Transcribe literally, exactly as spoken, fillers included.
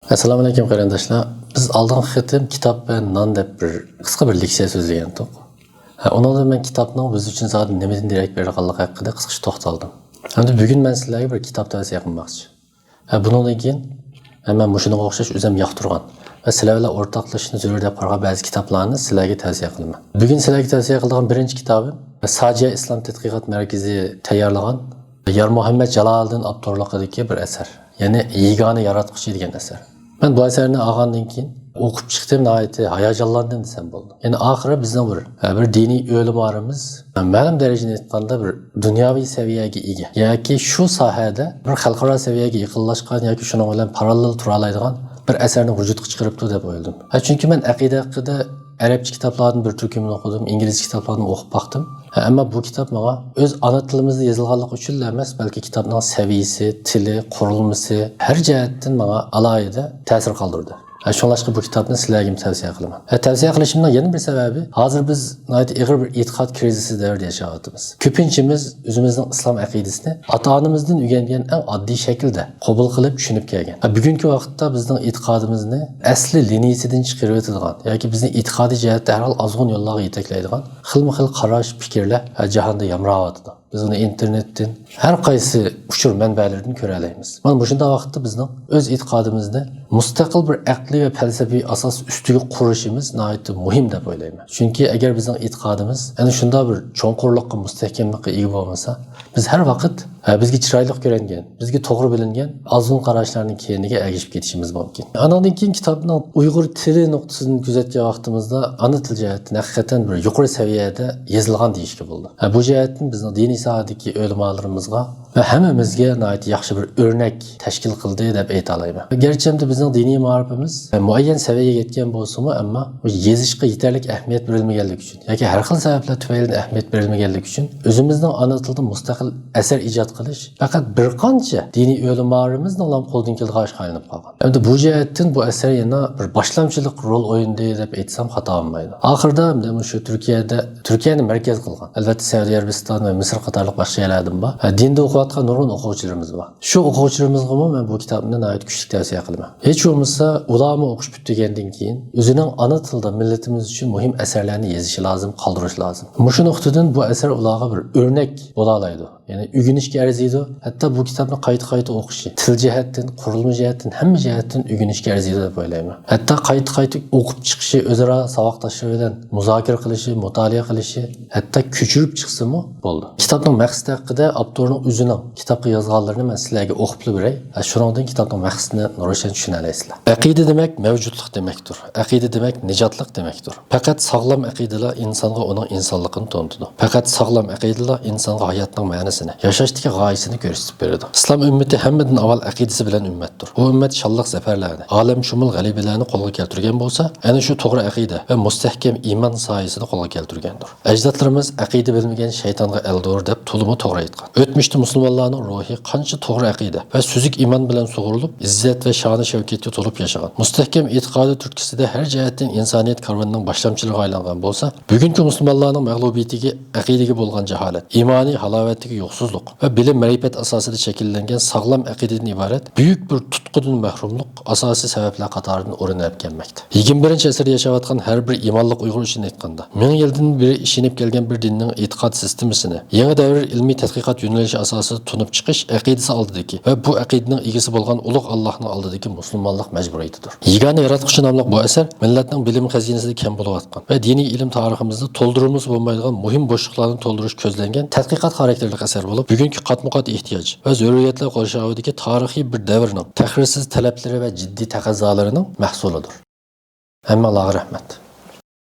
ئەسسالامۇئەلەيكۇم قېرىنداشلار. بىز ئالدىنقى قېتىم كىتاب ۋە نان دەپ بىر قىسقا بىر لېكسىيە سۆزلىگەنتۇق. ھە، ئۇنىڭدا مەن كىتابنىڭ بىز ئۈچۈن زادى نېمىدىن دېرەك بېرىدىغانلىقى ھەققىدە قىسقىچە توختالدىم. ئەمدى بۈگۈن مەن سىلەرگە بىر كىتاب تەۋسىيە قىلماقچى. ھە، بۇنىڭدىن كېيىن، ھە، مەن مۇشۇنىڭغا ئوخشاش ئۆزۈم ياقتۇرغان ۋە سىلەر بىلەن ئورتاقلىشىشنى زۆرۈر دەپ قارىغان بەزى كىتابلارنى سىلەرگە تەۋسىيە قىلىمەن. بۈگۈن سىلەرگە تەۋسىيە قىلىدىغان بىرىنچى كىتابىم ساجىيا ئىسلام تەتقىقات مەركىزى تەييارلىغان يارمۇھەممەت جالالىدىن ئاپتورلۇقىدىكى بىر ئەسەر، يەنى يېگانە ياراتقۇچى دېگەن ئەسەر. مەن بۇ ئەسەرنى ئالغاندىن كېيىن ئوقۇپ چىقتىم، ناھايىتى ھاياجانلاندىم دېسەم بولىدۇ. يەنى ئاخىرى بىزنىڭ بىر، بىر دىنىي ئۆلىمارىمىز مەلۇم دەرىجىدە ئېيتقاندا بىر دۇنياۋى سەۋىيەگە ئىگە ياكى شۇ ساھەدە بىر خەلقئارا سەۋىيەگە يېقىنلاشقان ياكى شۇنىڭ بىلەن پاراللېل تۇرالايدىغان بىر ئەسەرنى ۋۇجۇدقا چىقىرىپتۇ دەپ ئويلىدىم. ھە، چۈنكى مەن ئەقىدە ھەققىدە ئەرەبچە كىتابلاردىن بىر تۈركۈمنى ئوقۇدۇم، ئىنگلىزچە كىتابلارنى ئوقۇپ باقتىم. ھە، ئەمما بۇ كىتاب ماڭا ئۆز ئانا تىلىمىزدا يېزىلغانلىقى ئۈچۈنلا ئەمەس، بەلكى كىتابنىڭ سەۋىيىسى، تىلى، قۇرۇلمىسى، ھەر جەھەتتىن ماڭا ئالاھىدە تەسىر قالدۇردى. ھە، شۇڭلاشقا بۇ كىتابنى سىلەرگىمۇ تەۋسىيە قىلىمەن. ھە، تەۋسىيە قىلىشىمنىڭ يەنە بىر سەۋەبى، ھازىر بىز ناھايىتى ئېغىر بىر ئېتىقاد كىرىزىسى دەۋرىدە ياشاۋاتىمىز. كۆپىنچىمىز ئۆزىمىزنىڭ ئىسلام ئەقىدىسىنى ئاتا-ئانىمىزدىن ئۆگەنگەن ئەڭ ئاددىي شەكىلدە قوبۇل قىلىپ چۈشىنىپ كەلگەن. ھە، بۈگۈنكى ۋاقىتتا بىزنىڭ ئېتىقادىمىزنى ئەسلى لىنىيىسىدىن چىقىرىۋېتىدىغان ياكى بىزنى ئېتىقادىي جەھەتتە ھەر خىل ئازغۇن يوللارغا يېتەكلەيدىغان خىلمۇ خىل قاراش، پىكىرلەر، ھە، جاھاندا يامراۋاتىدۇ. بىز ئۇنى ئىنتېرنېتتىن، ھەر قايسى ئۇچۇر مەنبەلىرىدىن كۆرەلەيمىز. مانا مۇشۇنداق ۋاقىتتا بىزنىڭ ئۆز ئېتىقادىمىزنى مۇستەقىل بىر ئەقلىي ۋە پەلسەپىۋى ئاساس ئۈستىگە قۇرۇشىمىز ناھايىتى مۇھىم دەپ ئويلايمەن. چۈنكى ئەگەر بىزنىڭ ئېتىقادىمىز ئەنە شۇنداق بىر چوڭقۇرلۇققا، مۇستەھكەملىككە ئىگە بولمىسا، بىز ھەر ۋاقىت، ھە، بىزگە چىرايلىق كۆرۈنگەن، بىزگە توغرا بىلىنگەن ئازغۇن قاراشلارنىڭ كەينىگە ئەگىشىپ كېتىشىمىز مۇمكىن. ئانىڭدىن كېيىن كىتابنىڭ ئۇيغۇر تىلى نۇقتىسىدىن كۆزەتكەن ۋاقتىمىزدا ئانا تىل جەھەتتىن ھەقىقەتەن بىر يۇقىرى سەۋىيەدە يېزىلغان دېيىشكە بولىدۇ. ھە، بۇ جەھەتتىن بىزنىڭ دىنىي ساھەدىكى ئۆلىمالىرىمىزغا ۋە ھەممىمىزگە ناھايىتى ياخشى بىر ئۆرنەك تەشكىل قىلدى دەپ ئېيتالايمەن. گەرچە ئەمدى بىزنىڭ دىنىي مائارىپىمىز، ھە، مۇئەييەن سەۋىيەگە يەتكەن بولسىمۇ، ئەمما بۇ يېزىشقا يېتەرلىك ئەھمىيەت بېرىلمىگەنلىكى ئۈچۈن ياكى ھەر خىل سەۋەبلەر تۈپەيلىدىن ئەھمىيەت بېرىلمىگەنلىكى ئۈچۈن ئۆزىمىزنىڭ ئانا تىلىدا مۇستەقىل ئەسەر ئىجاد قىلىش پەقەت بىر قانچە دىنىي ئۆلىمالىرىمىزنىڭلا قولىدىن كېلىدىغان ئىشقا ئايلىنىپ قالغان. ئەمدى بۇ جەھەتتىن بۇ ئەسەر يەنە بىر باشلامچىلىق رول ئوينىدى دەپ ئېيتسام خاتا بولمايدۇ. ئاخىرىدا ئەمدى مۇشۇ تۈركىيەدە، تۈركىيەنى مەركەز قىلغان، ئەلۋەتتە سەئۇدى ئەرەبىستان ۋە مىسىر قاتارلىق باشقا يەرلەردىن بار، ھە، دىندا ئوقۇۋاتقان نۇرغۇن ئوقۇغۇچىلىرىمىز بار. شۇ ئوقۇغۇچىلىرىمىزغىمۇ مەن بۇ كىتابنى ناھايىتى كۈچلۈك تەۋسىيە قىلىمەن. ھېچ بولمىسا ئۇلارمۇ ئوقۇش پۈتتۈرگەندىن كېيىن ئۆزىنىڭ ئانا تىلىدا مىللىتىمىز ئۈچۈن مۇھىم ئەسەرلەرنى يېزىشى لازىم، قالدۇرۇشى لازىم. مۇشۇ نۇقتىدىن بۇ ئەسەر ئۇلارغا بىر ئۆرنەك بولالايدۇ. يەنى ئۆگىنىشكە ئەرزىيدۇ. ھەتتا بۇ كىتابنى قايتا-قايتا ئوقۇشى، تىل جەھەتتىن، قۇرۇلما جەھەتتىن، ھەممە جەھەتتىن ئۆگىنىشكە ئەرزىيدۇ دەپ ئويلايمەن. ھەتتا قايتا-قايتا ئوقۇپ چىقىشى، ئۆزئارا ساۋاقداشلىرى بىلەن مۇزاكىرە قىلىشى، مۇتالىئە قىلىشى، ھەتتا كۆچۈرۈپ چىقسىمۇ بولىدۇ. كىتابنىڭ مەقسىتى ھەققىدە ئاپتورنىڭ ئۆزىنىڭ كىتابقا يازغانلىرىنى مەن سىلەرگە ئوقۇپلا بېرەي. ھە، شۇنىڭدىن كىتابنىڭ مەقسىتىنى روشەن چۈشىنەلەيسىلەر. ئەقىدە دېمەك مەۋجۇتلۇق دېمەكتۇر. ئەقىدە دېمەك نىجاتلىق دېمەكتۇر. پەقەت ساغلام ئەقىدىلا ئىنسانغا ئۇنىڭ ئىنسانلىقىنى تونۇتىدۇ. پەقەت ساغلام ئەقىدىلا ئىنسانغا ھاياتنىڭ مەنىسىنى، ياشاشتىكى غايىسىنى كۆرسىتىپ بېرىدۇ. ئىسلام ئۈممىتى ھەممىدىن ئاۋۋال ئەقىدىسى بىلەن ئۈممەتتۇر. ئۇ ئۈممەت شانلىق زەپەرلەرنى، ئالەمشۇمۇل غەلىبىلەرنى قولغا كەلتۈرگەن بولسا، ئەنە شۇ توغرا ئەقىدە ۋە مۇستەھكەم ئىمان سايىسىدە قولغا كەلتۈرگەندۇر. ئەجدادلىرىمىز «ئەقىدە بىلمىگەن شەيتانغا ئەلدۇر» دەپ تولىمۇ توغرا ئېيتقان. ئۆتمۈشتە مۇسۇلمانلارنىڭ روھى قانچە توغرا ئەقىدە ۋە سۈزۈك ئىمان بىلەن سۇغۇرۇلۇپ، ئىززەت ۋە شانى شەۋكەتكە تولۇپ ياشىغان، مۇستەھكەم ئېتىقادى تۈرتكىسىدە ھەر جەھەتتىن ئىنسانىيەت كارۋىنىنىڭ باشلامچىلىرىغا ئايلانغان بولسا، بۈگۈنكى مۇسۇلمانلارنىڭ مەغلۇبىيىتىگە ئەقىدىگە بولغان جاھالەت، ئىمانىي ھالاۋەتتىكى يوقسۇزلۇق ۋە بىلىم-مەرىپەت ئاساسىدا شەكىللەنگەن ساغلام ئەقىدىدىن ئىبارەت بۈيۈك بىر تۇتقۇدىن مەھرۇملۇق ئاساسىي سەۋەبلەر قاتارىدىن ئورۇن ئېلىپ كەلمەكتە. يىگىرمە بىرىنچى ئەسىردە ياشاۋاتقان ھەر بىر ئىمانلىق ئۇيغۇر ئۈچۈن ئېيتقاندا، مىڭ يىلدىن بېرى ئىشىنىپ كەلگەن بىر دىننىڭ ئېتىقاد سىستېمىسىنى يېڭى دەۋر ئىلمىي تەتقىقات يۆنىلىشى ئاساسىدا تونۇپ چىقىش ئەقىدىسى ئالدىدىكى ۋە بۇ ئەقىدىنىڭ ئىگىسى بولغان ئۇلۇغ ئاللاھنىڭ ئالدىدىكى مۇسۇلمانلىق مەجبۇرىيىتىدۇر. يېگانە ياراتقۇچى ناملىق بۇ ئەسەر مىللەتنىڭ بىلىم خەزىنىسىدە كەم بولۇۋاتقان ۋە دىنىي ئىلىم تارىخىمىزدا تولدۇرمىسا بولمايدىغان مۇھىم بوشلۇقلارنى تولدۇرۇش كۆزلەنگەن تەتقىقات خاراكتېرلىك ئەسەر بولۇپ، بۈگۈنكى قاتمۇقات ئېھتىياج ۋە زۆرۈرىيەتلەر قورشاۋىدىكى تارىخىي بىر دەۋرنىڭ تەخىرسىز تەلەپلىرى ۋە جىددىي تەقەززالىرىنىڭ مەھسۇلىدۇر. ھەممىڭلارغا رەھمەت.